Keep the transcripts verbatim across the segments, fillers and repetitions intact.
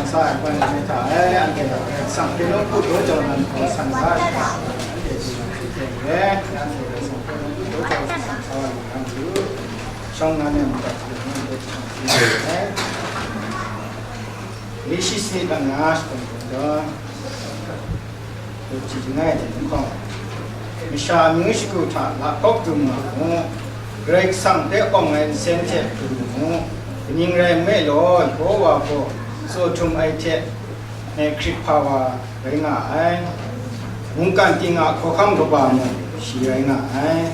Sa ai hpa ni hta e, anhte a Karai Kasang hpe nawku daw jau na hkawm san ga ai hta, anhte hte teng re, anhte Karai Kasang hpe nawku daw jau san sa wa lu na mayu, shawng nnan e madat lu na madat shawng si ai. Leshi sanit lang nga shadawn kau daw. Daw jahti langai hte nhkawng, masha amyu shagu hta lahkawk dum nga mu, Karai Kasang hpe awng ai nsen hte hkrum mu, kaning rai nme law, Yehova gaw tsaw htum ai hte mehkrit hpa wa rai nga ai, mungkan ting a hkawhkam kaba mung shi rai nga ai.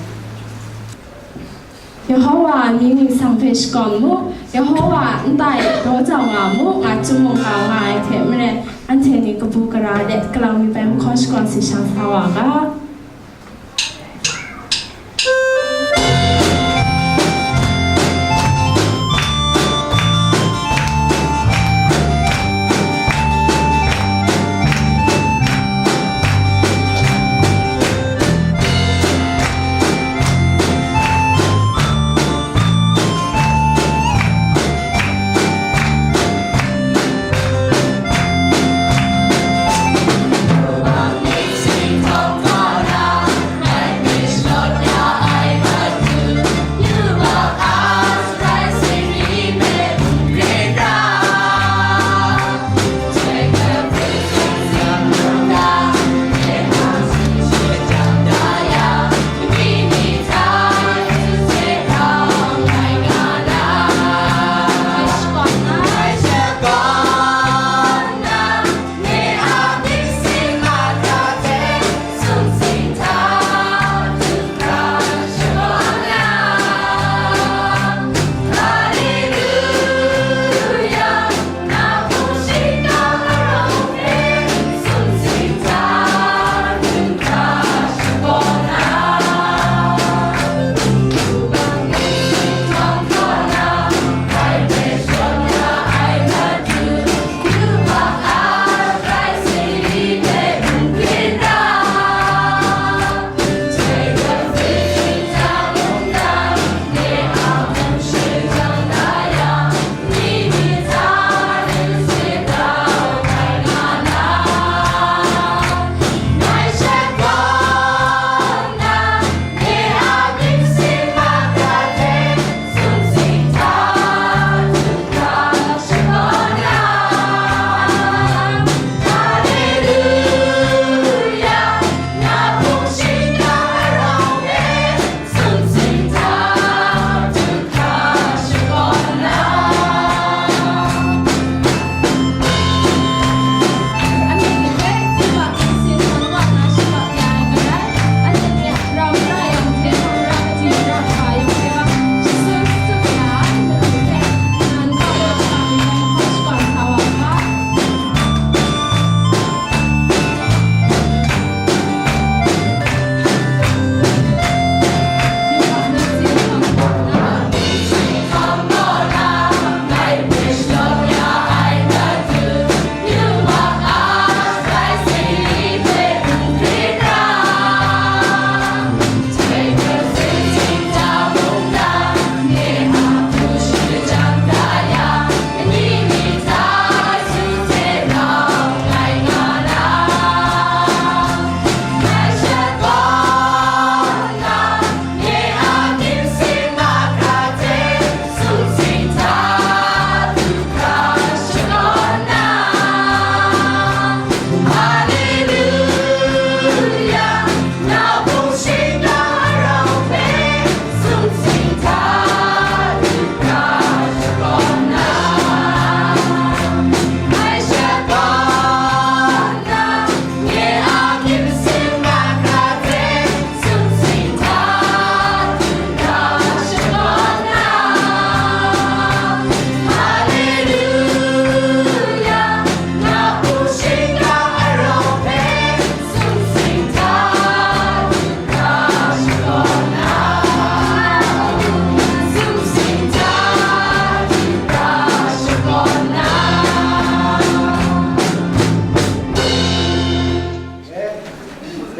Yehova a mying ningsang hpe shakawn mu, Yehova a nta e daw jau nga mu, nga chyum mungga nga ai hte maren, anhte ni kabu gara let, kalang mi bai mahkaw shakawn si shang sa wa ga.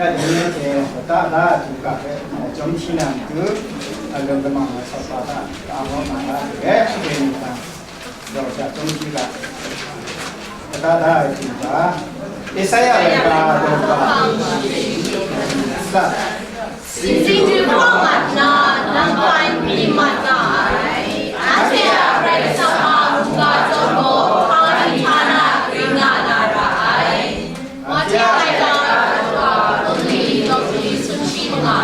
Ya, dai ni hte wata la du ga hpe, eh, chyawm hti na matu, a lung lamang ai sawt wa hta, ka a maw nga la, eh, anhte ni hta, daw sha chyawm hti ga. Lata da ai hte hta, Esaia laika daw ga, Singzing du hkawm mat nna, nang hpai n pyi mat nga ai. Anhte a Karai Kasang a mungga chyawm gaw, hpa mung hta na ring nga na ra ai. Matia laika daw ga, bum li, daw kuri sumshi manga,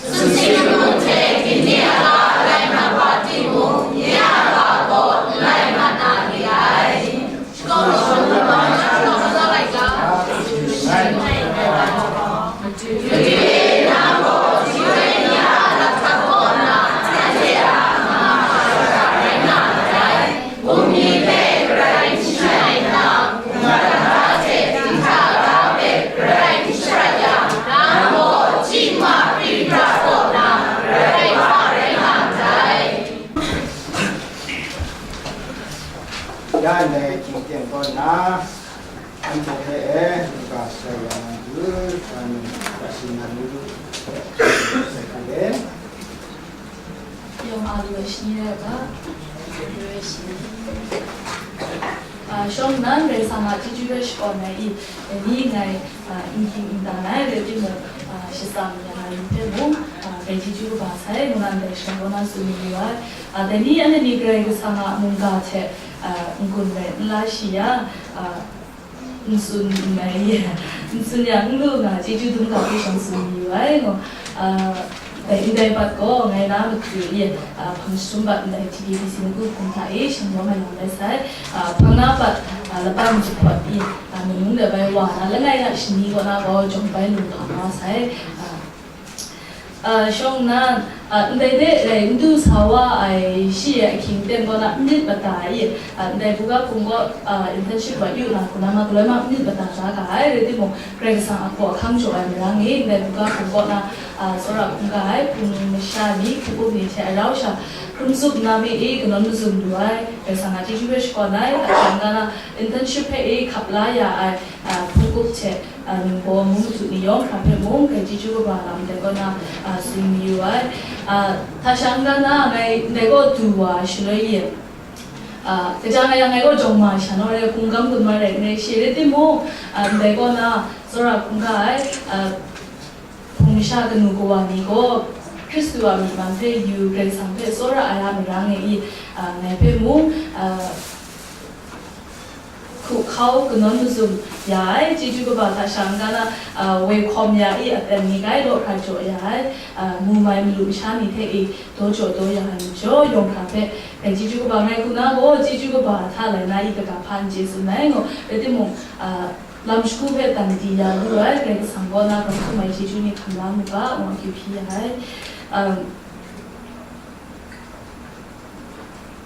sumsing mung hte ginde a ga rai mat wa timung, nye a ga gaw n lai mat na re ai. Ya ndai hkying teng kaw nna, anhte hpe e, luga sharai ya na du, ga num, ga shi na du, sai hku le. Yawng a lu ai shani rai u ga, lu ai shani. A, shawng nnan, Karai Kasang a chyeju hpe shakawn ai i, dai ni ngai, a, n hkying n tan ai, rai timung, a, shatsam ya ai ni hpe mung, a, dai chyeju kaba sai, ngu na ndai shawng kaw na tsun mayu ai. A, dai ni anhte ni Karai Kasang a mungga hte, a, n-gun rai n la shi yang, a, n tsun n mai ye, n tsun yang n lu nga, chyeju dum ga hpe shang tsun mayu ai, ngu. A, dai, ndai bat gaw ngai na matu ye, a, hpang jahtum bat ndai T K B C Ngu hpung hta e shanglawm ai yang rai sai, a, hpang na bat, a, laban jahpawt e, a, mung de bai wa na, langai na shani kaw na gaw jawng bai lu hpang wa sai, a, a, shawng nnan, a, ndai de rai n du sa wa ai shi e ahkying ten kaw na n myit mada i, a, ndai buga hpung gaw, a, internship wa yu na hku na ma galoi ma n myit mada da ga ai, rai timung, Karai Kasang a hkaw ahkang jaw ai marang e, ndai buga hpung kaw na, a, tsawra hkungga ai hpung masha ni, hpung up ni hte a rau sha, hkrum tsup nna mi e kanawn mazum lu ai, Karai Kasang a chyeju hpe shakawn ai, a, hkang ga na, internship hpe e hkap la ya ai, a, hpung up hte, a, ningbaw ngu matu ni yawng hkra hpe mung, dai chyeju kaba lam dai kaw na, a, tsun mayu ai. A, hta sha n-ga na, ngai ndai kaw du wa shaloi yin, a, kaja nga yang ngai gaw jawng ma sha naw rai, hkungga n-gun ma rai n rai, shi rai timung, a, ndai kaw na, tsawra hkungga ai, a, hpung masha kanu kawa ni gaw, Hkristu a myi man hpe yu, Karai Kasang hpe tsawra ai a marang e i, a, ngai hpe mung, a, hku hkau kanawn mazum ya ai, chyeju kaba hta sha n-ga na, a, woi hkawm ya i, aten ni gai law hkra jaw ya ai, a, mu mai malu masha ni hte e daw jaw daw ya ai majaw, yawng hkra hpe dai chyeju kaba ngai hku na gaw, chyeju kaba hta lai na i kaga hpa n chye tsun ai ngu, rai timung, a, lam shagu hpe dan di ya lu ai, Karai Kasang kaw na grau htum ai chyeju ni hkam la mu ga, ngu akyu hpyi ya ai. Um,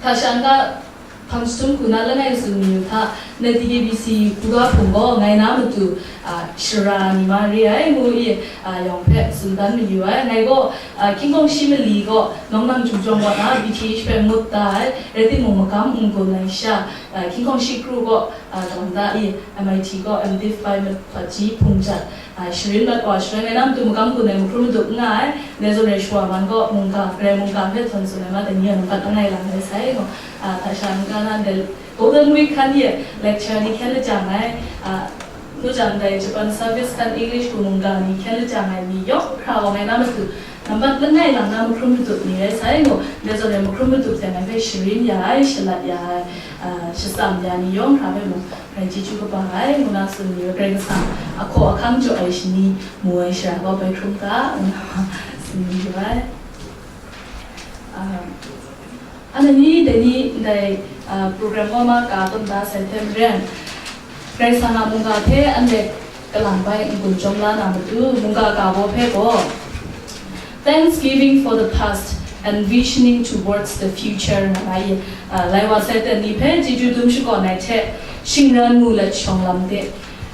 Hta sha n-ga hpang jahtum hku na langai tsun mayu hta, ndai T K B C buga hpung gaw ngai na matu, a, shara ni ma re ai ngu i, a, yawng hpe tsun dan mayu ai. Ngai gaw, a, hkying hkawng shi mali gaw, nawng nang Chyum Jawng kaw na B T H hpe ngut da ai, rai timung, magam n-gun ai sha, a, hkying hkawng shi kru gaw, a, tawn da i, M I T gaw M.Div bai mat hpawt ji hpung jat, a, sharin mat wa shaloi, ngai na matu magam gun ai mahkrum madup n nga ai, ndai zawn rai shawa man gaw mungga, Karai mungga hpe htawn tsun ai ma, dai ni a nambat langai lang ai sai gaw, a, hta sha n-ga na ndai Golden Week hkan ye lecture ni hkyen lajang ai, a, nu jang dai Japan service hkan English hku mungga ni hkyen lajang ai ni yawng hkra gaw ngai na matu nambat langai lang na mahkrum madup ni rai sai gaw, ndai zawn rai mahkrum madup hte ngai hpe sharin ya ai, shalat ya ai, a, shatsam ya ni yawng hkra hpe mung, ngai chyeju kaba ai, ngu na tsun mayu ai. Karai Kasang a hkaw ahkang jaw ai shani mu ai shara gaw bai hkrum ga, ngu na tsun mayu ai. A, anhte ni dai ni ndai, a, program gaw ma ka tawn da sai hte maren, Karai Kasang a mungga hte anhte kalang bai n-gun chyawm la na matu, mungga ga baw hpe gaw, Thanksgiving for the past and visioning towards the future, nga ai, a, lai wa sai ten ni hpe chyeju dum shakawn ai hte shingran mu let shawng lam de.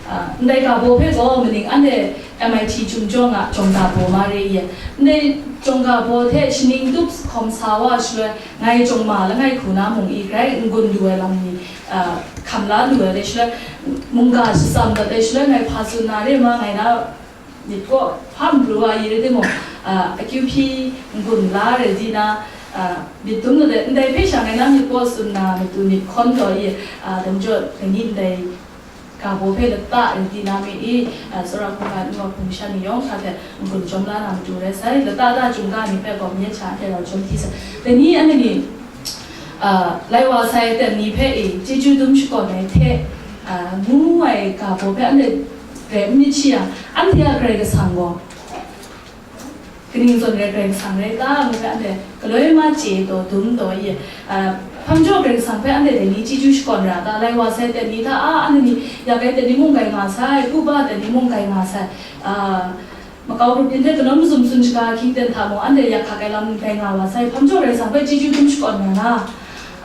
A, ndai ga baw hpe gaw maning anhte M I T Chyum Jawng a jawng ga baw ma re ye. Ndai jawng ga baw hte shaning tup hkawm sa wa shaloi, ngai jawng ma langai hku na mung i grai n-gun lu ai lam ni, a, hkam la lu ai re shaloi, mungga shatsam dat ai shaloi, ngai hpa tsun na re ma, ngai na myit kaw hpa n pru wa i rai timung, a, akyu hpyi n-gun la rai di na, a, myit dum dat ai, ndai hpe sha ngai na myit kaw tsun na matu myit hkawn taw i, a, dai majaw, dai ni ndai Ga baw hpe lata rai di na mi i, a, tsawra hkungga n-, wa hpung sha ni yawng hkra hte n-gun chyawm la na matu rai sai, lata da chyum ga ni hpe gaw myen sha hte rau chyawm hti sai. Dai ni anhte ni, a, lai wa sai ten ni hpe i chyeju dum shakawn ai hte, a, ngu ai ga baw hpe anhte rai n myit shi yang, anhte a Karai Kasang gaw, kaning zawn rai Karai Kasang rai ta? Ngu hpe anhte galoi ma chye taw, dum taw, i, a, hpa majaw Karai Kasang hpe anhte dai ni chyeju shakawn ra ta? Lai wa sai ten ni hta, a, anhte ni yak ai ten ni mung grai nga sai, pu ba ten ni mung grai nga sai, a, makau grup yin hte kanawn mazum tsun shaga ahkying ten hta mung, anhte yak hkak ai lam grai nga wa sai, hpa majaw Karai Kasang hpe chyeju dum shakawn ra na?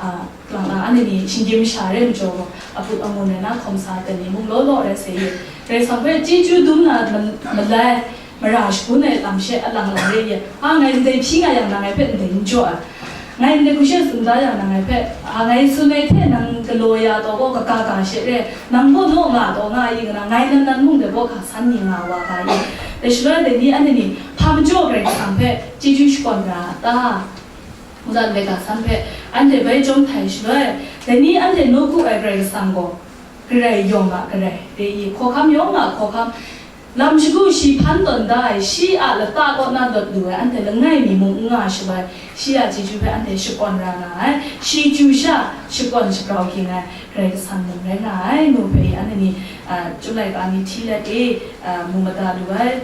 A, lang lang, anhte ni shinggyim masha re majaw gaw, aput angun rai na, hkawm sa ten ni mung law law rai sai, i, Karai Kasang hpe chyeju dum na ma-, malai, mara shagun ai lam she alang lang re ye. A, ngai ndai hpyi nga yang, nang ngai hpe ndai n jaw ai. Ngai ndai hku she tsun da yang, nang ngai hpe, a, ngai tsun ai hte nang galaw ya taw gaw, kaga ga she re, nang gaw naw nga taw nga i, nga na, ngai nan nan mung dai gaw ga san ni nga wa ga i. Dai shaloi dai ni anhte ni hpa majaw Karai Kasang hpe chyeju shakawn ra a ta? Ngu dan dai ga san hpe anhte bai chyawm htai shaloi, dai ni anhte nawku ai Karai Kasang gaw, Karai yawng a Karai, re i, hkawhkam yawng a hkawhkam, lam shagu shi hpan tawn da ai, shi a lata kaw na dawt lu ai, anhte langai mi mung n nga shaloi, shi a chyeju hpe anhte shakawn ra nga ai, shi chyu sha shakawn shagrau ging ai Karai Kasang mung rai nga ai, ngu hpe i, anhte ni, a, Chyum laika ni hti let i, a, mu mada lu ai.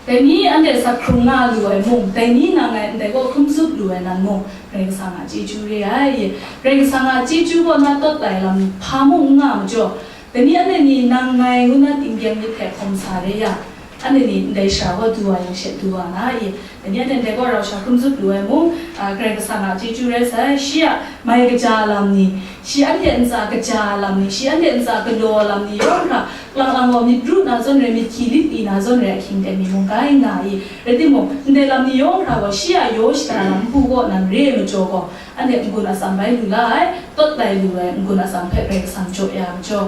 Dai ni anhte sak hkrung nga lu ai mung, dai ni nang ngai ndai kaw hkrum zup lu ai nan mung, Karai Kasang a chyeju re ai. Karai Kasang a chyeju kaw na tawt ai lam hpa mung n nga majaw, dai ni anhte ni nang ngai ngu na tinggyeng myit hte hkawm sa re yang, anhte ni ndai shara gaw du wa yang she du wa na i? Dai ni anhte ndai kaw rau sha hkrum zup lu ai mung, a, Karai Kasang a chyeju rai sai, shi a mai kaja lam ni, shi anhte ntsa kaja lam ni, shi anhte ntsa galaw lam ni yawng hkra, lang lang gaw myit ru na zawn rai, myit hkyi lit li na zawn rai ahkying ten mi mung grai nga i. Rai timung, ndai lam ni yawng hkra gaw shi a yaw shada lam nhpu kaw nan re ai majaw gaw, anhte n-gun atsam bai lu la ai, tawt lai lu ai n-gun atsam hpe Karai Kasang jaw ya majaw,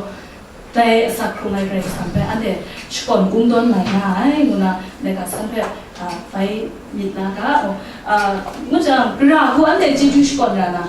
dai asak hkrung ai Karai Kasang hpe anhte shakawn kungdawn mai nga ai, ngu na ndai ga san hpe, a, bai myit na ga, a, ngu jang, gara hku anhte chyeju shakawn ra na?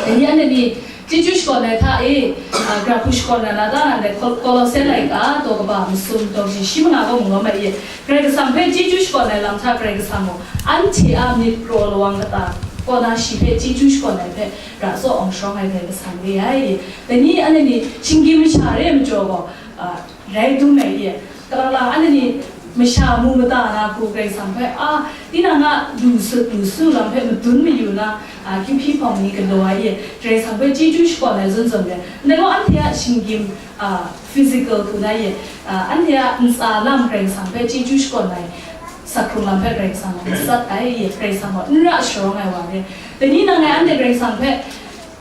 Dai ni anhte ni chyeju shakawn ai hta e, a, gara hku shakawn ra na ta? Nang dai Ko-, Kolose laika daw kaba masum daw kaji shi manga gaw mung lawm ai e. Karai Kasang hpe chyeju shakawn ai lam hta Karai Kasang gaw anhte a myit kraw lawang kata kaw na shi hpe chyeju shakawn ai hpe ra tsaw awng sharawng ai Karai Kasang re ai e. Dai ni anhte ni shinggyim masha re ai majaw gaw, a, rai dum ai e. Kalang lang anhte ni masha mu mada na hku Karai Kasang hpe, a, tinang a lu sut lu su lam hpe madun mayu na, a, kyu hpyi hpawng ni galaw ai e, Karai Kasang hpe chyeju shakawn ai zawn zawn re. Ndai gaw anhte a shinggyim, a, physical hku na e, a, anhte a ntsa lam Karai Kasang hpe chyeju shakawn ai sak hkrung lam hpe Karai Kasang gaw matsat ai e, Karai Kasang gaw n ra sharawng ai wa re. Dai ni nang ngai anhte Karai Kasang hpe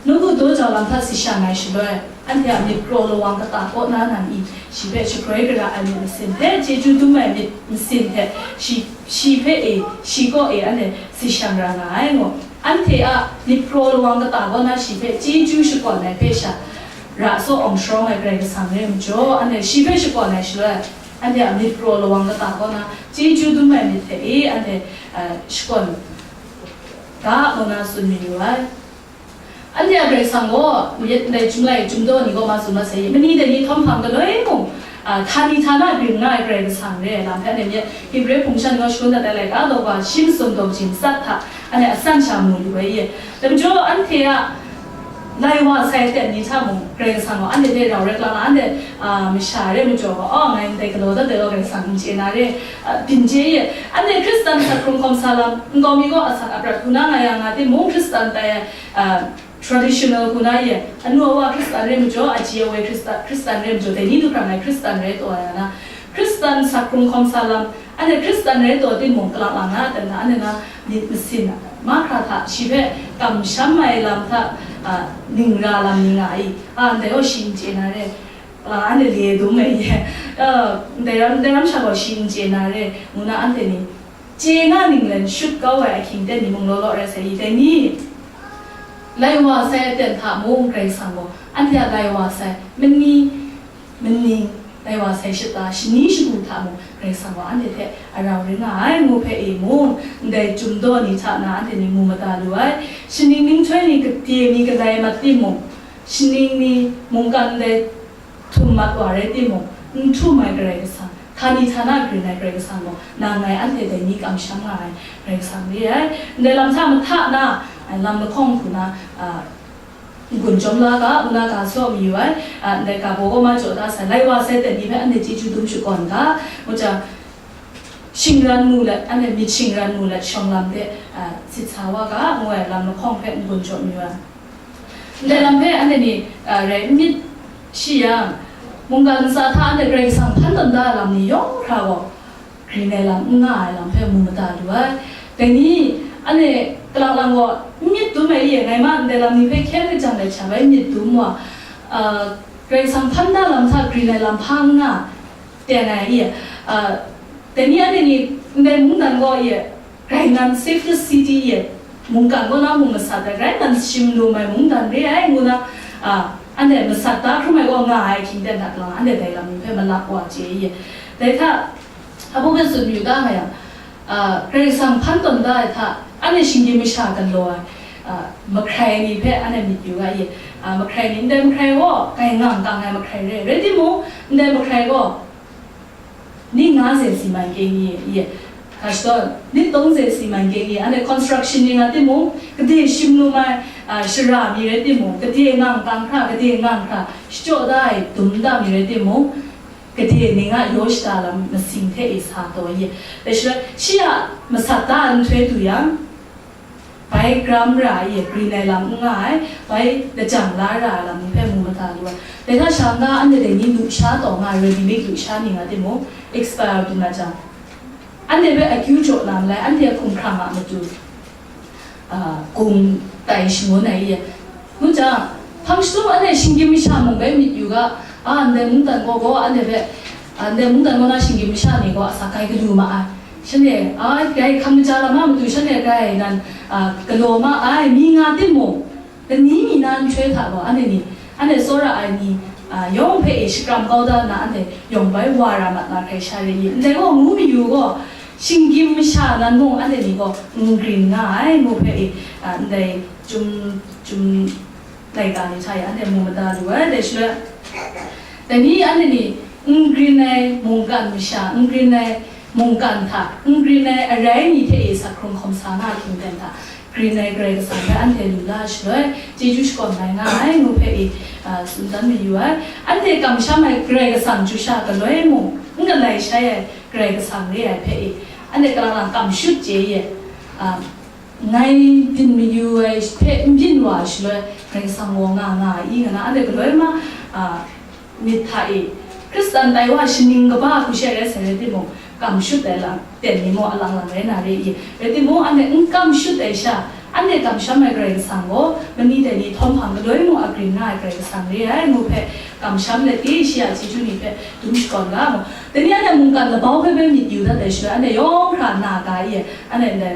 nawku daw jau lam hta si shang ai shaloi, anhte a myit kraw lawang kata kaw na nan i, shi hpe shagroi gara ai myit masin hte, chyeju dum ai myit masin hte, shi, shi hpe e, shi kaw e anhte si shang ra nga ai ngu. Anhte a myit kraw lawang kata kaw na shi hpe chyeju shakawn ai hpe sha, ra tsaw awng sharawng ai Karai Kasang re ai majaw, anhte shi hpe shakawn ai shaloi, anhte a myit kraw lawang kata kaw na chyeju dum ai myit hte e anhte, a, shakawn ga, ngu na tsun mayu ai. Anhte a Karai Kasang gaw, myit ndai Chyum lai Chyum daw ni kaw ma tsun ma sai, mani dai ni htawm hpang galoi mung, a, htani htana grin nga ai Karai Kasang re ai lam hpe, anhte myit Hebre hpung shan gaw shangun dat ai laika daw ga shi masum daw kaji matsat hta, anhte a san sha mu lu ai e. Dai majaw, anhte a lai wa sai ten ni hta mung, Karai Kasang gaw anhte hte rau rai lang, anhte, a, masha re ai majaw gaw, aw, ngai ndai galaw dat ai gaw Karai Kasang n chye na re, a, byin chye e. Anhte Hkristan sak hkrung hkawm sa lam, nkau mi gaw asak aprat hku na nga ya nga timung, Hkristan tai ai, a, traditional hku na e, anu awa Hkristan re ai majaw, aji awoi Hkristan, Hkristan re ai majaw, dai ni du hkra ngai Hkristan rai taw ai na, Hkristan sak hkrung hkawm sa lam, anhte Hkristan rai taw timung, kalang lang na, dan na, anhte na myit masin a, mahkra hta, shi hpe kamsham ai lam hta, a, ning ra lam ni nga i, a, ndai gaw shi n chye na re, a, anhte le dum ai e, a, ndai ram, ndai ram sha gaw shi n chye na re, ngu na anhte ni chye nga ninglen shut kau ai ahkying ten ni mung law law rai sai i, dai ni lai wa sai aten hta mung Karai Kasang gaw anhte a lai wa sai mani, maning, lai wa sai shata, shani shagu hta mung Karai Kasang gaw anhte hte arau ring nga ai ngu hpe e mung, ndai Chyum daw ni hta na anhte ni mu mada lu ai. Shaning ninghtoi ni kade mi galai mat timung, shaning ni mungkan ndai htum mat wa rai timung, n htum ai Karai Kasang, htani htana grin ai Karai Kasang gaw, nang ngai anhte dai ni kamsham nga ai Karai Kasang re ai. Ndai lam hta mahta na, ai lam lahkawng hku na, a, n-gun chyawm la ga, ngu na ga saw mayu ai, a, ndai ga baw kaw ma jaw da sai, lai wa sai ten ni hpe anhte chyeju dum shakawn ga, ngu jang, shingran mu let, anhte myit shingran mu let, shawng lam hte, a, sit sa wa ga, ngu ai lam lahkawng hpe n-gun jaw mayu ai. Ndai lam hpe anhte ni, a, rai n myit shi yang, mungkan ntsa hta anhte Karai Kasang hpan tawn da ai lam ni yawng hkra gaw, grin ai lam n nga ai lam hpe mu mada lu ai. Dai ni, anhte kalang lang gaw, n myit dum ai i, ngai ma ndai lam ni hpe hkyen hkajang let sha bai myit dum wa, a, Karai Kasang hpan da lam hta grin ai lam hpa n nga, teng ai i, a, dai ni anhte ni, ndai mungdan gaw i, grai nan safest city i, mungkan kaw na mung masat ai, grai nan shim lu ai mungdan re ai, ngu na, a, anhte masat da hkrum ai gaw nga ai hkying ten hta lang, anhte dai lam ni hpe malap wa chye i. Dai hta, hpa hpe tsun mayu ga nga yang, a, Karai Kasang hpan tawn da ai hta, anhte shinggyim masha galaw ai, a, mahkrai ni hpe anhte myit yu ga i, a, mahkrai ni, ndai mahkrai gaw, grai ngang kang ai mahkrai re, rai timung, ndai mahkrai gaw, Ning nga ze si man keng i, i, hkra shadawn, ning tawng ze si man keng i, anhte construction ni nga timung, gade shim lu mai, a, shara mi rai timung, gade ngang kang hkra, gade ngang hkra, shachyaw da ai dum da mi rai timung, gade ning a yaw shada lam masing hte e sa taw i, dai shaloi, shi a masat da ai nhtoi du yang, Bai gram ra ai, grin ai lam n nga ai, bai lajang la ra ai lam ni hpe mu mada lu ai. Dai hta sha nga, anhte dai ni lusha taw nga ai, ready made lusha ni nga timung, expire du na jang, anhte hpe akyu jaw na malai, anhte a hkumhkrang a matu, a, gung tai shangun ai i. Ngu jang, hpang shadawn anhte shinggyim masha mung bai myit yu ga, a, ndai mungdan gaw gaw anhte hpe, a, ndai mungdan gaw na shinggyim masha ni gaw asak grai galu ma ai. Shanhte, a, grai hkam kaja lam a matu shanhte grai nan, a, galaw ma ai, mi nga timung, lani mi na nhtoi hta gaw, anhte ni, anhte tsawra ai ni, a, yawng hpe e shakram kau da nna, anhte yawng bai wa ra mat na hkrai sha re i. Ndai gaw ngu mayu gaw, shinggyim masha nan mung anhte ni gaw n grin nga ai, ngu hpe e, a, ndai chyum, chyum, laika ni hta e anhte mu mada lu ai, dai shaloi, dai ni anhte ni n grin ai mungkan masha, n grin ai mungkan hta, n grin ai arai ni hte e sak hkrung hkawm sa na hkying ten hta, grin ai Karai Kasang hpe anhte lu la shaloi, chyeju shakawn mai nga ai, ngu hpe e, a, tsun dan mayu ai. Anhte kamsham ai Karai Kasang chyu sha galoi mung, n galai shai ai Karai Kasang re ai hpe e, anhte kalang lang kam shut chye ye, a, Ngai byin mayu ai hpe n byin wa ai shaloi, Karai Kasang gaw nga nga ai i, nga na, anhte galoi ma, a, myit hta e, Hkristan tai wa shaning kaba hku she rai sai rai timung, kam shut ai lam, ten ni mung alang lang rai na re i. Rai timung, anhte n kam shut ai sha, anhte kamsham ai Karai Kasang gaw, mani dai ni htawm hpang galoi mung a grin nga ai Karai Kasang re ai, ngu hpe kamsham let i, shi a chyeju ni hpe dum shakawn ga mu. Dai ni anhte mungkan labau hpe bai myit yu dat ai shaloi, anhte yawng hkra na ga i, anhte ndai,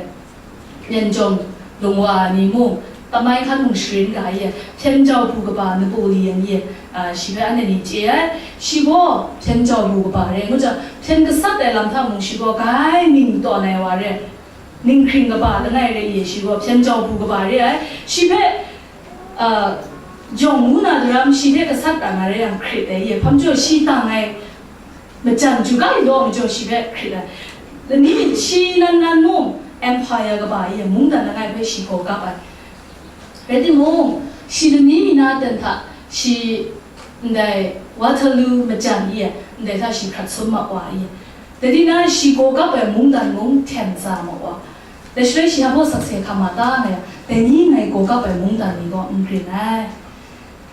Myen jawng lungwa ni mung, tamai hkan mung sharin ga ye, hpyen jau hpu kaba Napoleon ye, a, shi hpe anhte ni chye ai, shi gaw hpyen jau hpu kaba re, ngu jang, hpyen gasat ai lam hta mung shi gaw grai ning tawn ai wa re, ninghkring kaba langai re ye, shi gaw hpyen jau hpu kaba re ai, shi hpe, a, jawng ngu na daram shi hte gasat ra nga re yang hkrit ai ye, hpa majaw shi tang ai, Majan ju ga law majaw shi hpe hkrit ai. Lani shi nan nan mung, empire kaba e mungdan langai hpe shi gaw kap ai. Rai timung, shi lani mi na ten hta, shi ndai Waterloo majan e, ndai hta shi hkrat sum ma wa e. Dai ni na shi gaw kap ai mungdan mung hten za ma wa. Dai shaloi shi hpa sakse hkam ma ta nga yang, dai ni ngai gaw kap ai mungdan ni gaw n grin ai.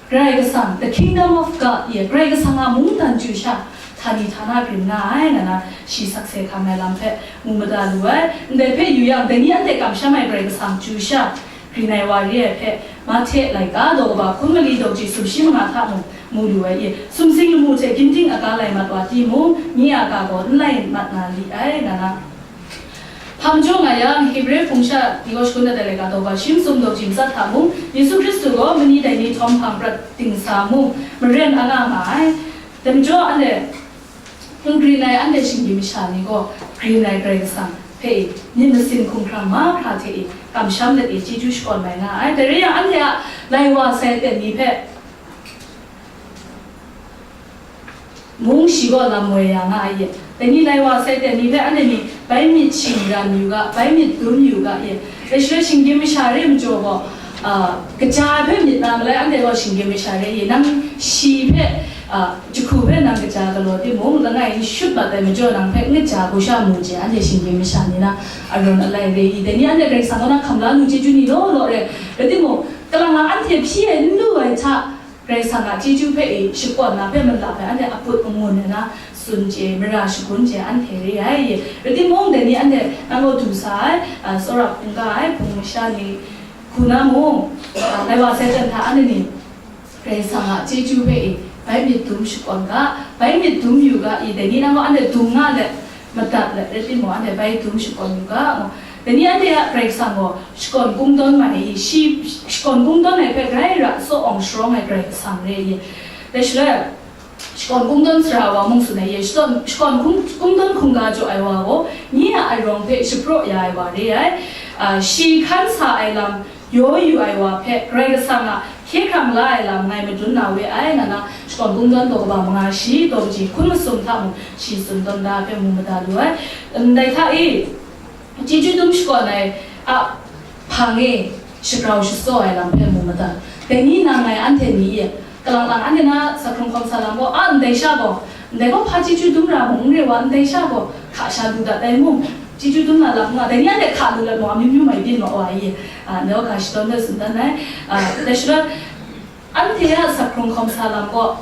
Karai Kasang, the kingdom of God, ye, Karai Kasang a mungdan chyu sha, htani htana grin nga ai, nga na, shi sakse hkam ai lam hpe mu mada lu ai. Ndai hpe yu yang, dai ni anhte kamsham ai Karai Kasang chyu sha, grin ai wa re ai hpe, Mahte laika daw kaba hkun mali daw ji sumshi manga hta mung mu lu ai, ye, sumsing lamu hte ginding aga lai mat wa timung, nye a ga gaw n lai mat na li ai, nga na. Hpa majaw nga yang, Hebre hpung sha ni gaw shakun dat ai laika daw ga shi masum daw ji matsat hta mung, Yesu Hkristu gaw mani dai ni htawm hpang prat dingsa mung, maren anga nga ai. Dai majaw, anhte n grin ai anhte shinggyim masha ni gaw, grin ai Karai Kasang hpe e, myit masin hkumhkrang mahkra hte e, kamsham let e, chyeju shakawn mai nga ai. Dai rai yang, anhte a lai wa sai ten ni hpe, Mung shi gaw lam woi ya nga ai ye. Dai ni lai wa sai ten ni hpe anhte ni bai myit shingran yu ga, bai myit dum yu ga ye. Dai shaloi shinggyim masha re majaw gaw, a, kaja hpe myit na malai anhte gaw shinggyim masha re ye. Nang shi hpe, a, jahku hpe nang kaja galaw timung, langai n shut mat ai majaw nang hpe n kaja hku sha mu je, anhte shinggyim masha ni na arawn alai re i. Dai ni anhte Karai Kasang kaw na hkam la lu chyeju ni law law re. Rai timung, kalang a anhte hpyi ai n lu ai hta, Karai Kasang a chyeju hpe i shakawn na hpe malap ai anhte aput angun ai na tsun chye, mara shagun chye anhte re ai. Rai timung, dai ni anhte nang gaw du sa ai, a, tsawra hkungga ai, hpung masha ni hku na mung, a, lai wa sai ten hta anhte ni Karai Kasang a chyeju hpe i bai myit dum shakawn ga, bai myit dum yu ga i, dai ni nang gaw anhte dung nga let, madat let rai timung, anhte bai dum shakawn yu ga, ngu. Dai ni anhte a Karai Kasang gaw shakawn kungdawn mai i, shi shakawn kungdawn ai hpe grai ra tsaw awng sharawng ai Karai Kasang re i. Dai shaloi, shakawn kungdawn sara ai wa mung tsun ai ye, shakawn, shakawn kung, kungdawn hkungga jaw ai wa gaw, nye a arawng hpe shapraw ya ai wa re ai. A, shi hkan sa ai lam yaw yu ai wa hpe Karai Kasang a hkye hkrang la ai lam ngai madun na we ai, nga na shakawn kungdawn daw kaba manga shi, daw kaji hkun masum hta mung shi tsun tawn da ai hpe mu mada lu ai. Ndai hta e, chyeju dum shakawn ai a hpang e shagrau shasaw ai lam hpe mu mada. Dai ni na ngai anhte ni e, kalang lang anhte na sa hkrung hkawm sa lam gaw, a, ndai sha gaw, ndai gaw hpa chyeju dum ra mung n re wa, ndai sha gaw hka sha lu dat ai mung, chyeju dum na lam nga, dai ni anhte hka lu let mung, amyu myu mai byin ma wa i, a, ndai gaw ga shadawn dat tsun dan ai, a, dai shaloi, anhte a sa hkrung hkawm sa lam gaw,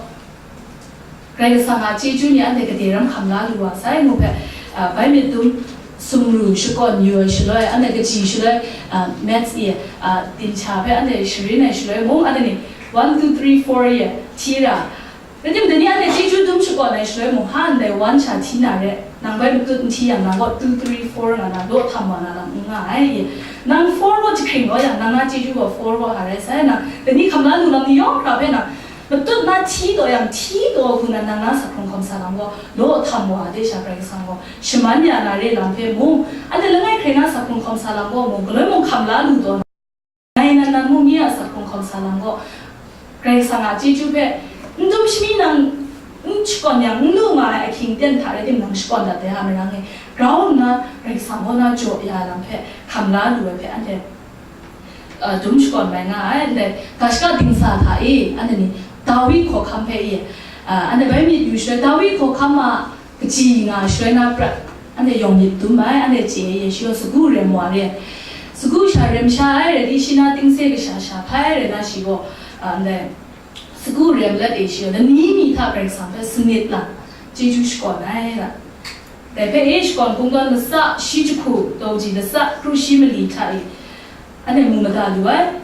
Karai Kasang a chyeju ni anhte gade ram hkam la lu wa sai, ngu hpe, a, bai myit dum sumru shakawn yu ai shaloi, anhte kaji shaloi, a, maths e, a, dinghta hpe anhte sharin ai shaloi mung, anhte ni one, two, three, four e hti ra. Rai timung, dai ni anhte chyeju dum shakawn ai shaloi mung, ha ndai one sha hti na re, nang bai matut n hti yang, nang gaw two, three, four nga na, daw htam wa na lam n nga ai. Nang four gaw jahkring gaw yang, nang na chyeju gaw four gaw hka rai sai, nang dai ni hkam la lu lam ni yawng hkra hpe nang, matut na hti taw yang, hti taw hku na nang na sa hkrung hkawm sa lam gaw, law htam wa de sha Karai Kasang gaw shaman ya na re lam hpe mung, anhte langai hkrai na sa hkrung hkawm sa lam gaw mung, galoi mung hkam la lu taw, ngai nan nan mung nye a sa hkrung hkawm sa lam gaw, Karai Kasang a chyeju hpe n dum shami nang n shakawn yang, n lu nga ai ahkying ten hta rai timung, nang shakawn dat de a marang e, grau nna Karai Kasang kaw na jaw ya lam hpe hkam la lu ai hpe anhte a, dum shakawn mai nga ai. Ndai ga shaka dingsa hta e, anhte ni Dawi hkawhkam hpe e, a, anhte bai myit yu shaloi, Dawi hkawhkam a kaji nga shaloi na prat, anhte yawng myit dum ai, anhte chye e, shi gaw sagu rem wa re ai. Sagu sha rem sha ai rai di, shi na tingse kasha sha hpai rai na, shi gaw, a, ndai sagu rem let e, shi gaw lani mi hta Karai Kasang hpe sanit lang chyeju shakawn ai, ra. Dai hpe e shakawn kungdawn latsa, shi jahku, daw kaji latsa, kru shi mali hta e, anhte mu mada lu ai.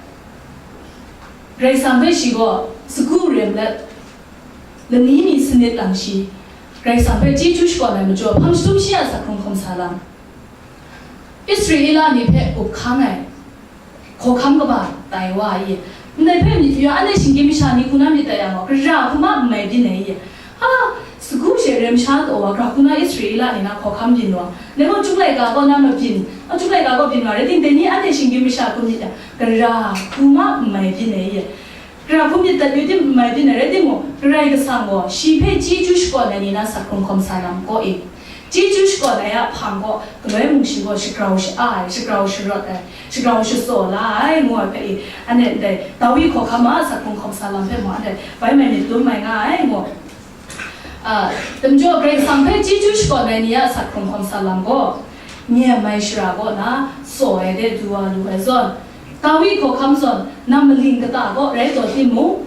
Karai Kasang hpe shi gaw sagu rem let, lani mi sanit lang shi, Karai Kasang hpe chyeju shakawn ai majaw, hpang jahtum shi a sa hkrung hkawm sa lam, Israela ni hpe up hkang ai hkawhkam kaba tai wa ai. Ndai hpe myit yu, anhte shinggyim masha ni hku na myit tai yang gaw, gara hku ma n mai byin ai. Ha, sagu she rem sha taw wa, gara hku na Israela ni na hkawhkam byin wa, dai gaw, Chyum laika kaw na mabyin, a, Chyum laika kaw byin wa rai timung, dai ni anhte shinggyim masha hku myit yang, gara hku ma n mai byin ai. Gara hku myit dat yu tim n mai byin ai rai timung, Karai Kasang gaw shi hpe chyeju shakawn ai ni na sa hkrung hkawm sa lam kaw e, chyeju shakawn ai a hpang gaw, galoi mung shi gaw shagrau sha-a ai, shagrau sharawt ai, shagrau shasaw la ai, ngu ai hpe e, anhte ndai Dawi hkawhkam a sa hkrung hkawm sa lam hpe mung, anhte bai mai myit dum mai nga ai, ngu. A, dai majaw, Karai Kasang hpe chyeju shakawn ai ni a sa hkrung hkawm sa lam gaw, nyem ai shara kaw na tsaw ai de du wa lu ai zawn, Dawi hkawhkam zawn, nam maling kata kaw rai taw timung,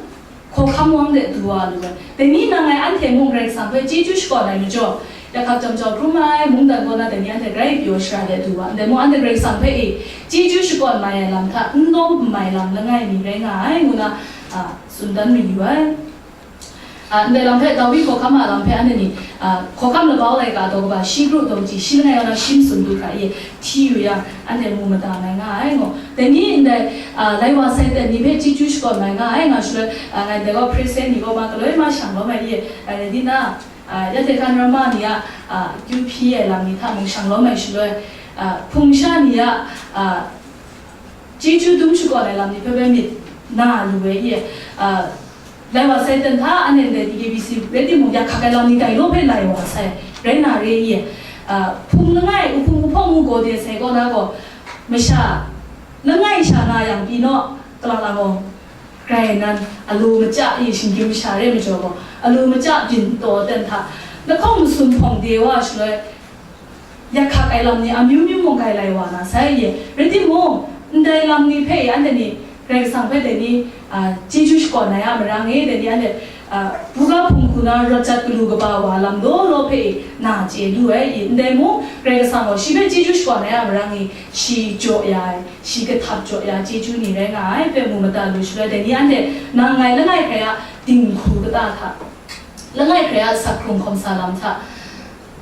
hkawhkam wang de du wa lu ai. Dai ni nang ngai anhte mung Karai Kasang hpe chyeju shakawn ai majaw, yakhap jam jau hkrum ai mungdan kaw na dai ni anhte grai pyaw shara de du wa, ndai mung anhte Karai Kasang hpe e chyeju shakawn mai ai lam hta n lawm n mai lam langai mi rai nga ai, ngu na, a, tsun dan mayu ai. A, ndai lam hpe, Dawi hkawhkam a lam hpe anhte ni, a, hkawhkam labau laika daw kaba shi kru daw kaji shi langai kaw na shi matsun du hkra e hti yu yang, anhte mu mada mai nga ai, ngu. Dai ni ndai, a, lai wa sai ten ni hpe chyeju shakawn mai nga ai, nga shaloi, a, ngai ndai gaw Hparishe ni kaw ma galoi ma shang lawm ai e, a, rai di na, a, ya hte hkan rama ni a, a, akyu hpyi ai lam ni hta mung shang lawm ai shaloi, a, hpung sha ni a, a, chyeju dum shakawn ai lam ni hpe bai myit na lu ai e, a, Lai wa sai ten hta, anhte ndai T K B C rai timung, yak hkak ai lam ni dai law hpe lai wa sai, rai na re i, a, hpung langai, uhpung uhpawng ngu gaw de sai kaw na gaw, masha langai sha nga yang pyi naw, kalang lang gaw, grai nan, alu maja i shinggyim masha re majaw gaw, alu maja byin taw ten hta, lahkawng masum hpawng de wa shaloi, yak hkak ai lam ni amyu myu mung grai lai wa na sai ye. Rai timung, ndai lam ni hpe e, anhte ni Karai Kasang hpe dai ni, a, chyeju shakawn ai a marang e, dai ni anhte, a, buga hpung hku na rawt jat galu kaba wa lam law law hpe e na chye lu ai i, ndai mung Karai Kasang gaw shi hpe chyeju shakawn ai a marang e, shi jaw ya ai, shi kahtap jaw ya chyeju ni rai nga ai hpe mu mada lu shaloi, dai ni anhte nang ngai langai hkrai a dinghku kata hta, langai hkrai a sak hkrung hkawm sa lam hta,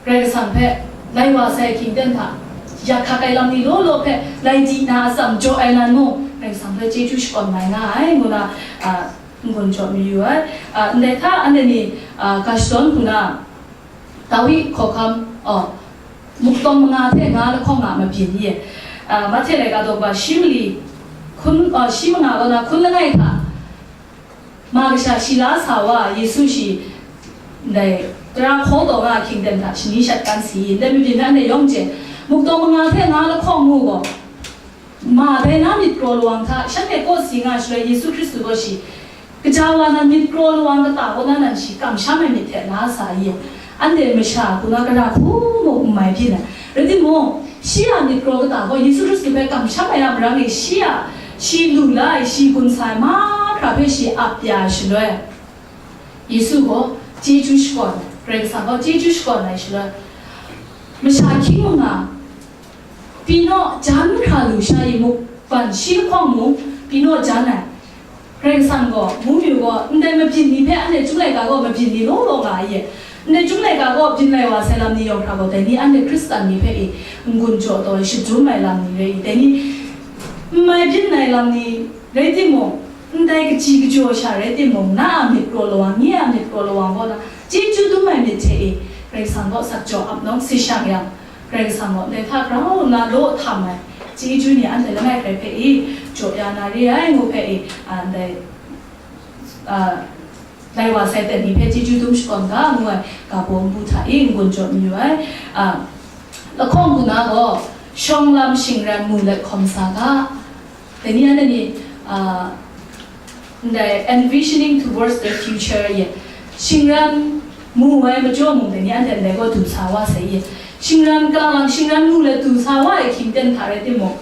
Karai Kasang hpe lai wa sai hkying ten hta, yak hkak ai lam ni law law hpe lai di na atsam jaw ai nan mung, Karai Kasang hpe chyeju shakawn mai nga ai, ngu na, a, n-gun jaw mayu ai. A, ndai hta, anhte ni, a, ga shadawn hku na, Dawi hkawhkam, aw, muktawng manga hte nga lahkawng nga mabyin ye. A, Mahte laika daw kaba shi mali, hkun, a, shi manga kaw na hkun langai hta, ma kasha shi la sa wa, Yesu shi, ndai, tara hkaw taw nga ahkying ten hta shani shat kan si, ndai mabyin hpe anhte yawng chye, muktawng manga hte nga lahkawng ngu gaw, ma dai na myit kraw lawang hta, shanhte kawsi nga shaloi Yesu Hkristu gaw shi, kaja wa nan myit kraw lawang kata kaw na nan shi kamsham ai myit hte la sa i, anhte masha hku na gara hku mung n mai byin ai. Rai timung, shi a myit kraw kata gaw Yesu Hkristu hpe kamsham ai a marang e, shi a, shi lu la ai, shi gun sa ai mahkra hpe shi ap ya ai shaloi, Yesu gaw chyeju shakawn ai, Karai Kasang gaw chyeju shakawn ai shaloi, masha hkying manga, pyi naw jan hkra lu sha i, muk ban shi lahkawng mung pyi naw jan ai. Karai Kasang gaw, mungmyu gaw, ndai mabyin ni hpe anhte Chyum laika gaw mabyin ni law law nga ai e. Ndai Chyum laika gaw byin lai wa sai lam ni yawng hkra gaw, dai ni anhte Hkristan ni hpe i n-gun jaw taw ai, shadum ai lam ni rai i, dai ni n mai byin ai lam ni rai timung, ndai kaji kajaw sha rai timung, na a myit kraw lawang, nye a myit kraw lawang gaw na, chyeju dum ai myit hte e, Karai Kasang gaw sak jaw ap nawng si shang yang, Karai Kasang gaw ndai hta grau nna law htam ai chyeju ni anhte langai hkrai hpe i jaw ya na re ai ngu hpe i, a, ndai, a, lai wa sai ten ni hpe chyeju dum shakawn ga ngu ai ga baw npu hta i n-gun jaw mayu ai. A, lahkawng hku na gaw, shawng lam shingran mu let hkawm sa ga, dai ni anhte ni, a, ndai envisioning towards the future ye, shingran mu ai majaw mung, dai ni anhte ndai gaw du sa wa sai ye. Shingran kalang lang, shingran mu let du sa wa ai hkying ten hta rai timung,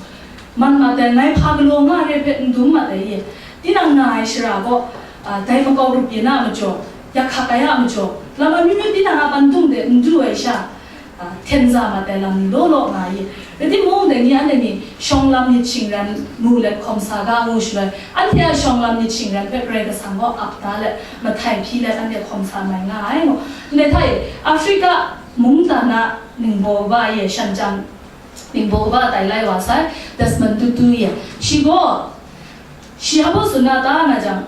man mat ai, ngai hpa galaw nga re hpe n dum mat ai ye. Tinang nga ai shara gaw, a, dai makau rup yin a majaw, yak hkak ai a majaw, lam amyu myu tinang a pandung de n du ai sha, a, hten za mat ai lam ni law law nga i. Rai timung, dai ni anhte ni shawng lam myit shingran mu let hkawm sa ga ngu shaloi, anhte a shawng lam myit shingran hpe Karai Kasang gaw ap da let, mahtai hpyi let anhte hkawm sa mai nga ai ngu. Ndai hta e, Africa mungdan a ningbaw kaba e, shan jang ningbaw kaba tai lai wa sai, Desmond Tutu e, shi gaw, shi hpa tsun na ta nga jang,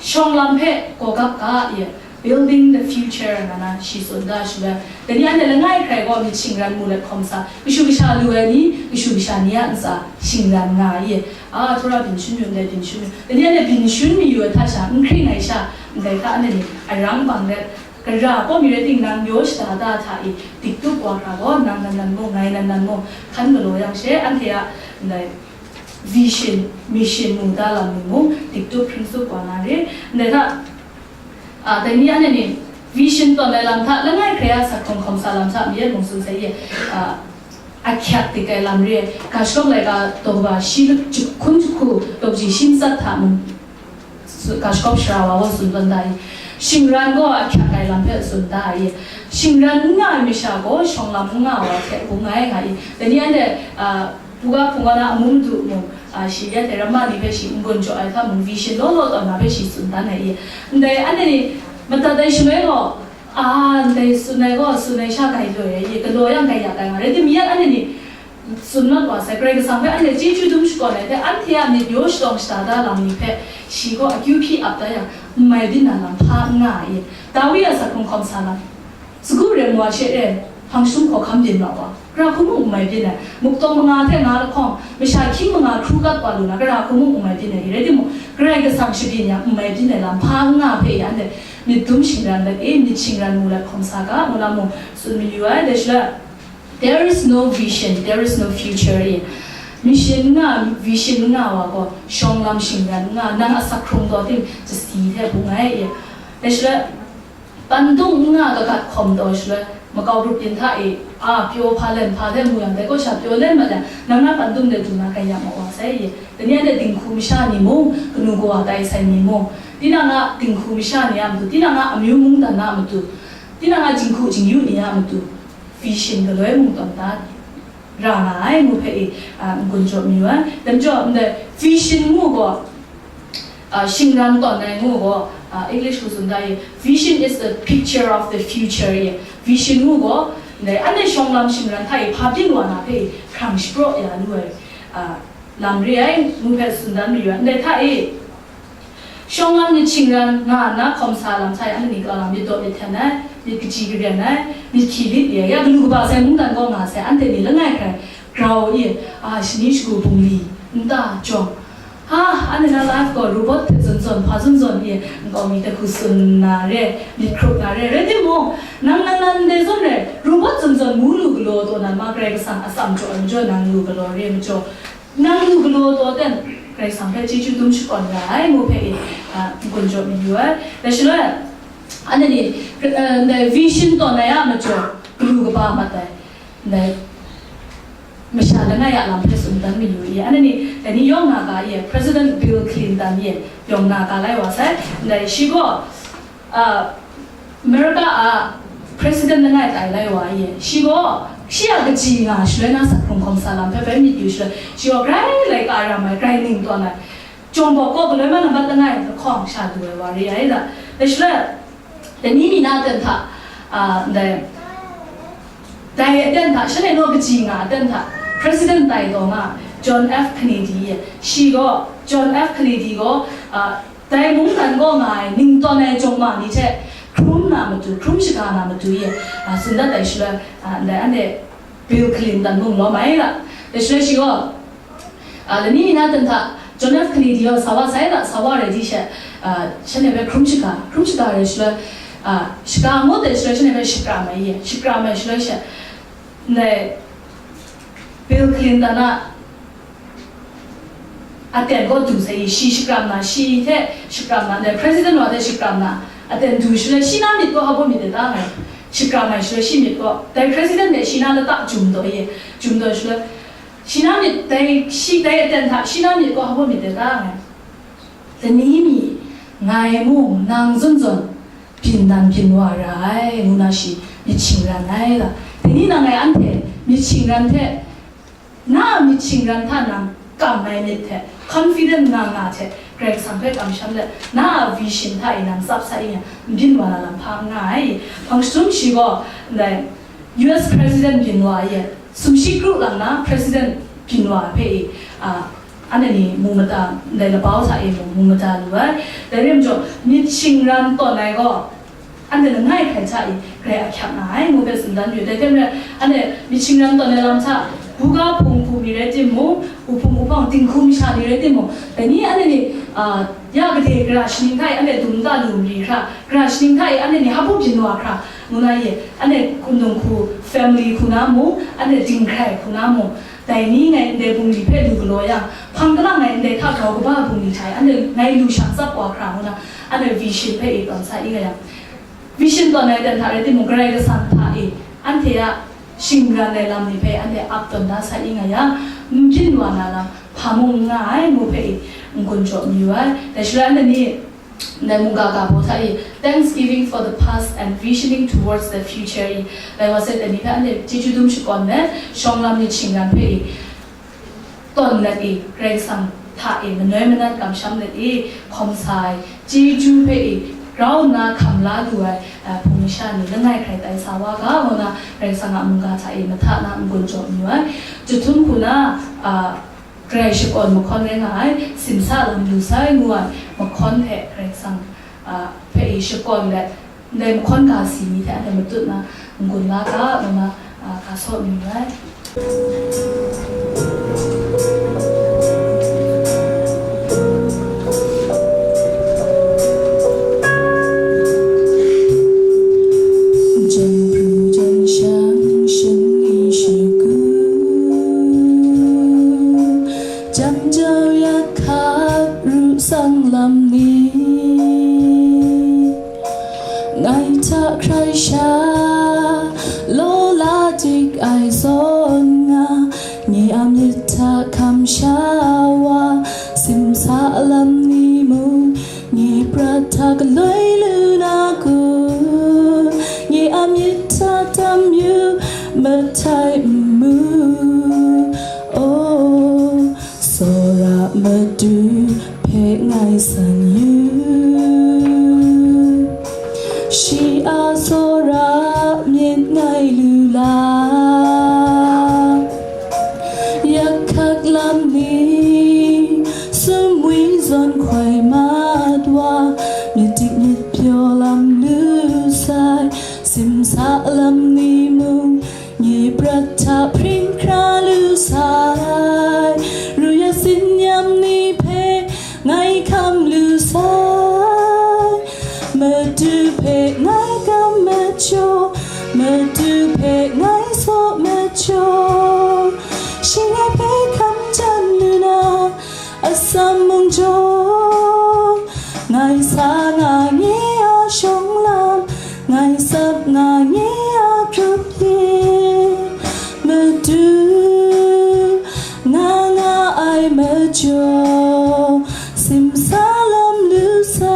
shawng lam hpe gaw gap ga e, building the future nga na shi tsun da shaloi, dai ni anhte langai hkrai gaw myit shingran mu let hkawm sa, kashu kasha lu ai ni, kashu kasha ni a ntsa shingran nga ai, a, tsawra byin shun yu ndai byin shun yu, dai ni anhte byin shun mayu ai hta sha, n hkring ai sha, ndai hta anhte ni arang bang let, gara kawmi rai ting, nang yaw shada da hta e, diktup wa hkra gaw, nang nan nan mung, ngai nan nan mung, hkan galaw yang she, anhte a ndai vision, mission mu da lam ni mung, diktup hpring tsup wa na re. Ndai hta, a, dai ni anhte ni vision tawn ai lam hta, langai hkrai a sak hkrung hkawm sa lam hta, mayat mung tsun sai ye, a, ahkyak dik ai lam re, ga shakawp laika daw kaba shi hkun jahku, daw kaji shi matsat hta mung, su-, ga shakawp sara wa gaw tsun tawn da i, shingran gaw ahkyak ai lam hpe tsun da i, shingran n nga ai masha gaw shawng lam n nga wa hte bung ai nga i, dai ni anhte, a, buga hpung wa na amu madu mung, a, shi ya hte ramma ni hpe shi n-gun jaw ai hta mung, vision law law tawn na hpe shi tsun dan ai i, ndai anhte ni madat ai shaloi gaw, a, ndai tsun ai gaw, tsun ai sha grai loi ai i, galaw yang grai ya tai nga, rai timung, anhte ni tsun mat wa sai, Karai Kasang hpe anhte chyeju dum shakawn ai hte, anhte a myit yaw shalawng shada da lam ni hpe, shi gaw akyu hpyi ap da yang, n mai byin na lam hpa n nga ai i, Dawi a sak hkrung hkawm sa lam, sagu rem wa she re, hpang shum hkawhkam byin wa wa, gara hku mung n mai byin ai, muk taw manga hte nga lahkawng, masha hkying manga hkru kat wa lu na, gara hku mung n mai byin ai, rai timung, Karai Kasang shabyin yang n mai byin ai lam hpa n nga hpe anhte myit dum shingran let e, myit shingran mu let hkawm sa ga, ngu na mung tsun mayu ai, dai shaloi, there is no vision, there is no future e. Mission n nga, vision n nga wa gaw, shawng lam shingran n nga, nang asak hkrung taw tim, jasi hte bung ai e. Dai shaloi, pandung n nga kagat hkawm taw shaloi, makau grup yin hta e, a, pyaw hpa len hpa hte mu yang, dai kaw sha pyaw len mat yang, nang na pandung de du na kai ya ma wa sai e. Dai ni anhte dinghku masha ni mung, kanu kawa tai sai ni mung, tinang a dinghku masha ni a matu, tinang a amyu mungdan na a matu, tinang a jinghku jingyu ni a matu, vision galoi mung tawn ta ra nga ai ngu hpe i, a, n-gun jaw mayu ai. Dai majaw, ndai vision ngu gaw, a, shingran tawn ai ngu gaw, a, English hku tsun da i, vision is the picture of the future i. Vision ngu gaw, ndai anhte shawng lam shingran hta i hpa byin wa na hpe i hkrang shapraw ya lu ai, a, lam re ai ngu hpe tsun dan mayu ai. Ndai hta i, shawng lam myit shingran nga nna hkawm sa lam sai, anhte ni kau lam myit daw myit hten ai, myit kaji karen ai, myit hkyi lit re ai, ya galu kaba sai mungdan kaw nga sai, anhte ni langai hkrai grau i, a, shani shagu bungli, nta, jawng, ha, anhte na life gaw robot hte zawn zawn, hpa zawn zawn i, nkau mi hte hku tsun na re, myit hkrup na re, rai timung, nang nan nan ndai zawn rai, robot zawn zawn ngu lu galaw taw nan ma, Karai Kasang atsam jaw ai majaw nang lu galaw re ai majaw, nang lu galaw taw ten, Karai Kasang hpe chyeju dum shakawn ra ai ngu hpe i, a, n-gun jaw mayu ai. Dai shaloi, anhte ni, a, ndai vision tawn ai a majaw, galu kaba mat ai, ndai masha langai a lam hpe tsun dan mayu i, anhte ni, dai ni yawng na ga i, President Bill Clinton i, yawng na ga lai wa sai, ndai shi gaw, a, America a President langai tai lai wa i, shi gaw, shi a kaji nga shaloi na sak hkrung hkawm sa lam hpe bai myit yu shaloi, shi gaw grai laika ram ai, grai ning tawn ai, jawng bawk kaw galoi ma nambat langai lahkawng sha du ai wa re ai da. Dai shaloi, dai ni mi na aten hta, a, ndai, dai aten hta, shanhte naw kaji nga aten hta, President tai taw nga, John F Kennedy, shi gaw, John F Kennedy gaw, a, dai mungdan kaw nga ai, ning tawn ai jawng ma ni hte hkrum na matu, hkrum shaga na matu i, a, tsun dat ai shaloi, a, ndai anhte Bill Clinton mung lawm ai la. Dai shaloi shi gaw, a, lani mi na ten hta, John F Kennedy gaw sa wa sai la, sa wa rai di she, a, shanhte hpe hkrum shaga, hkrum shaga rai shaloi, a, shaga ngut ai shaloi shanhte hpe shakram ai i, shakram ai shaloi she, ndai Bill Clinton a aten kaw du sai i, shi shakram na, shi hte shakram na, ndai President wa hte shakram na, aten du shaloi, shi na myit kaw hpa baw myit de ta ngai, shakram ai shaloi, shi myit kaw, dai President hte shi na lata jum taw i, jum taw shaloi, shi na myit, dai, shi, dai aten hta, shi na myit kaw hpa baw myit de ta ngai, lani mi ngai mung nang zawn zawn byin dan byin wa ra ai, ngu na shi myit shingran ai la. Dai ni nang ngai anhte myit shingran hte, na a myit shingran hta nang kam ai myit hte, confident nga nga hte, Karai Kasang hpe kamsham let, na a vision hta e nang tsap sa i yang, n byin wa na lam hpa n nga ai. Hpang jahtum shi gaw, ndai U S President byin wa i, sumshi kru lang na President byin wa hpe i, a, anhte ni mu mada, ndai labau hta e mung mu mada lu ai. Dai rai majaw, myit shingran tawn ai gaw, anhte langai hkrai hta i, grai ahkyak nga ai, ngu hpe tsun dan yu. Dai hte maren, anhte myit shingran tawn ai lam hta, buga hpung hku mi rai timung, uhpung uhpawng dinghku masha ni rai timung, dai ni anhte ni, a, ya gade gara shaning hta e anhte dum nta lu mari hkra, gara shaning hta e anhte ni hpa baw byin wa hkra, ngu na i, anhte hkundung hku, family hku na mung, anhte dinghkrai hku na mung, dai ni ngai ndai bungli hpe lu galaw yang, hpang kalang ngai ndai hta grau kaba bungli hta e, anhte ngai lu shang tsap wa hkra ngu na, anhte vision hpe e tawn sa i nga yang, vision tawn ai ten hta rai timung, Karai Kasang hta e anhte a shingran ai lam ni hpe anhte ap tawn da sa i nga yang, n byin wa na lam hpa mung n nga ai ngu hpe e n-gun jaw mayu ai. Dai shaloi anhte ni, ndai mungga ga baw hta i, thanksgiving for the past and visioning towards the future i, dai wa sai dai ni hpe anhte chyeju dum shakawn let, shawng lam myit shingran hpe i, tawn let i, Karai Kasang hta e manoi manat kamsham let i, hkawm sa ai chyeju hpe i, grau nna hkam la lu ai, a, hpung masha ni langai hkrai tai sa wa ga, ngu na Karai Kasang a mungga hta e mahta na n-gun jaw mayu ai. Jahtum hku na, a, Karai shakawn mahkawn rai nga ai, simsa lam lu sai ngu ai mahkawn hpe Karai Kasang, a, hpe i shakawn let, ndai mahkawn ga si ni hte anhte matut na n-gun la ga, ngu na A, hka sawt lu ai. Jan pru jan shang shang i shagu, jam jau yak hkak ru sang lam ni, ngai hta hkrai sha, law la dik ai zawn nga, nye a myit hta hkam sha wa, simsa lam ni mung, nye prat hta galoi lu na kun, nye a myit hta tam yu, mahtai n mu. O, tsawra Madu hpe ngai san yu, shi a tsawra myit ngai lu la, yak hkak lam ni, sumwi zawn hkoi mat wa, myit dik myit pyaw lam lu sai, simsa lam ni mung, nye prat hta hpring hkra lu sai, ru ya tsin yam ni hpe ngai hkam lu sai, Madu hpe ngai kam majaw, Madu hpe ngai saw majaw, shi ngai hpe hkam jan lu na, atsam mung jaw, ngai sa nga nye a shawng lam, ngai tsap nga nye a grup yin, Madu nga nga ai majaw, simsa lam lu sai.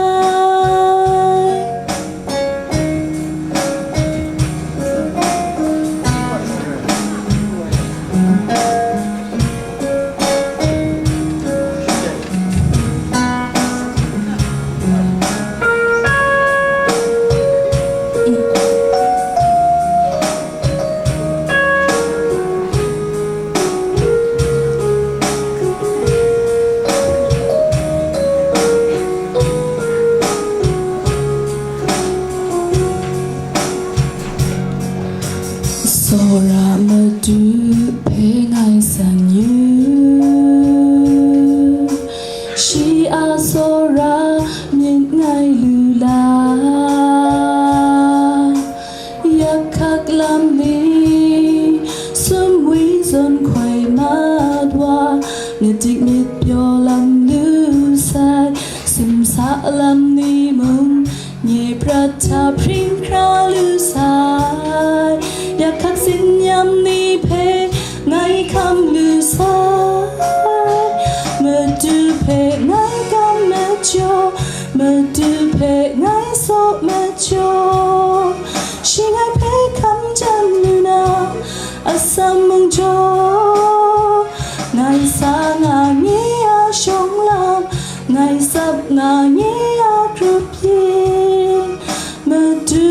Tsawra Madu hpe ngai san yu, shi a tsawra myit ngai lu la, yak hkak lam ni, sumwi zawn hkoi mat wa, myit dik myit pyaw lam lu sai, simsa lam ni mung, nye prat hta hpring hkra lu sai, yak hkak tsin yam ni hpe ngai hkam lu sai, Madu hpe ngai kam majaw, Madu hpe ngai saw majaw, shi ngai hpe hkam jan lu na, atsam mung jaw, ngai sa nga nye a shawng lam, ngai tsap nga nye a grup yin, Madu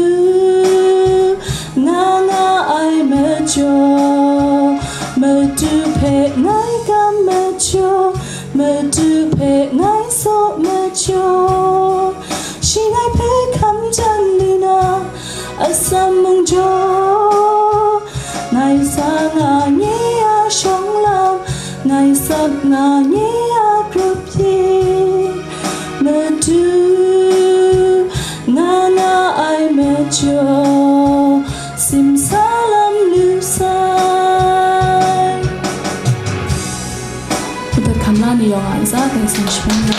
nga nga ai majaw, Madu hpe ngai kam majaw, Madu hpe ngai saw majaw, shi ngai hpe hkam jan lu na, atsam mung jaw, ngai sa nga nye a shawng lam, ngai tsap nga nye a grup yin, Madu nga nga ai majaw, simsa lam lu sai. Hkam la ni yawng a ntsa, Karai Kasang shaman ya.